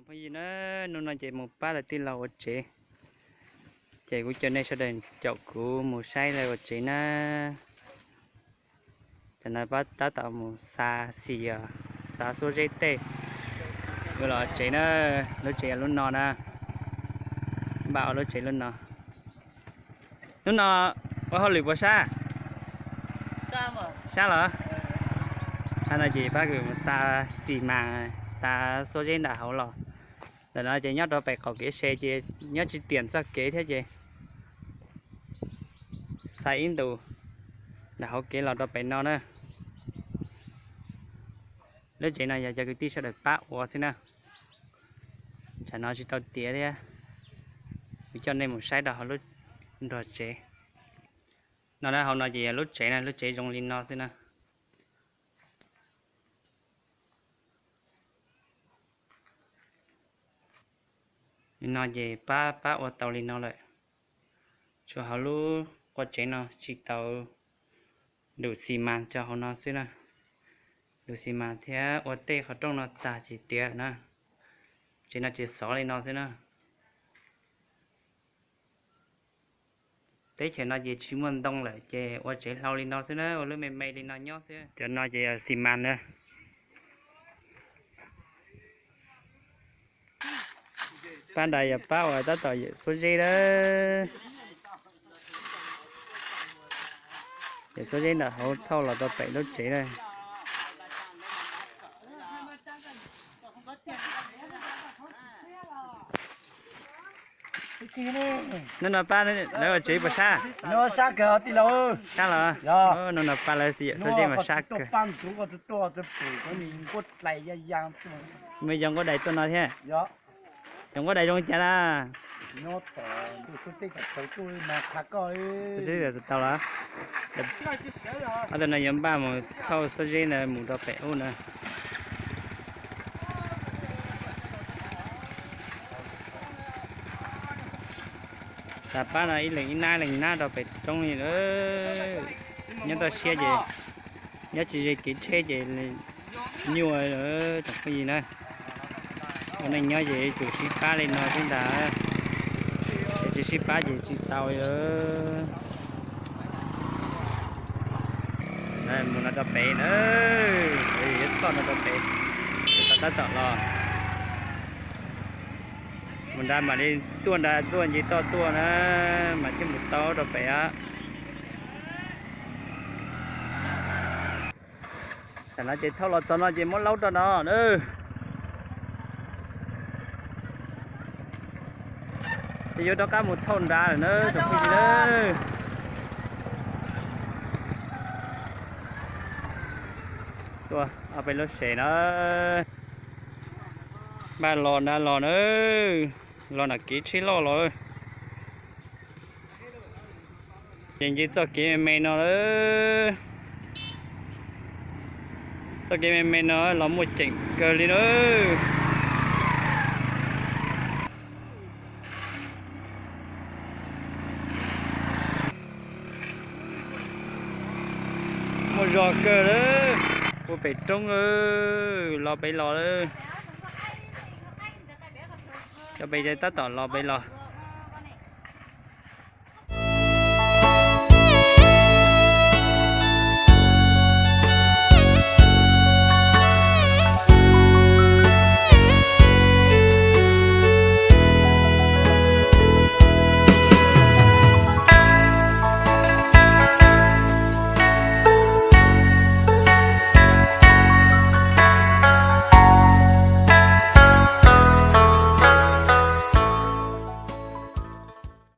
Phooj ywg na, hnub no ces mus pab lawv tij laug ua tsev, ces kuv coj nej sawv daws caum kuv mus saib lawv ua tsev na. Tam no pab tab tom mus xa xis os, xa xuab zeb tej, wb los tsev na. Lub tsev yog lub no na, npaj ua lub tsev lub no. Hnub no ua hauj lwm puas sab? Sab los? Thaum no ces pab kws mus xa xis mas, xa xuab zeb nram hauv los. Ntawm no ces nyob rau pem qaum kev se ces nyob tsis tiam txoj kev thiab ces xa ib ntus nram hauv kev los rau pem no na. Lub tsev no yog cov kwv tij sawv daws pab ua xwb na. Tsam no tsis tau tiav thiab, kuv coj nej mus saib rau hauv lub nrog tsev. No na, hauv no ces yog lub tsev na, lub tsev zoo li no xwb na. Li no ces pab pab ua tau li no lawm. Tsuas hauv lub qua tsev no tsis tau dum xis mas rau hauv no xwb na. Dum xis mas thiab ua tej qhov rooj no tag ces tiav na. Tsev no ces xov li no xwb na. Teb chaws no ces tsis muaj ntoo lawm ces ua tsev hlau li no xwb na, ua lub me me li no nyob xwb. Cov no ces yog xis mas na. Pab nrad yog pab uas tab tom yawm xuab zeb lawm. Yawm xuab zeb ntawm hauv thauj los rau pem lub tsev na. Hnub no pab lawv ua tsev puas sab? Sab los? Hnub no pab lawv yawm xuab zeb mas sab kawg. Me yog nquab dais tuaj no thiab. Yog nquab dais zoo cas na? Tau los. Ob tug no yuav npaj mus thauj xuab zeb ntawd mus rau pem ub na. Tas pab no ib leeg ib nab ib leeg nab rau pem roob li lawm. Nyob toj siab ces, nyob tsis ze kev tsheb ces nyuaj lawm tsoom phooj ywg na. Ua neej nyob ces yuav tsum sib pab li no xwb ntag, yog tsis sib pab ces tsis tau li. Mus no rau pem na, yuav txhoj no rau pem, tab tom los. Mus nrad mam li tuaj nrad tuaj nce toj tuaj na, mas thiaj mus tau rau pem. Tam no ces thauj los txog no ces muab laub rau no na. Ces yuav rov qab mus thauj nrad lawm na tsoom phooj ywg na. Tuaj ob peb lub sev na. Npaj los nrad los na, los nram kev tsheb loj los. Ces nce txoj kev me me no lawm. Txoj kev me me no los muaj ceem kawg li na. Muaj zog kawg lawm. Ua pem roob lawm, los pem los lawm. Cov pem tab tom los pem los.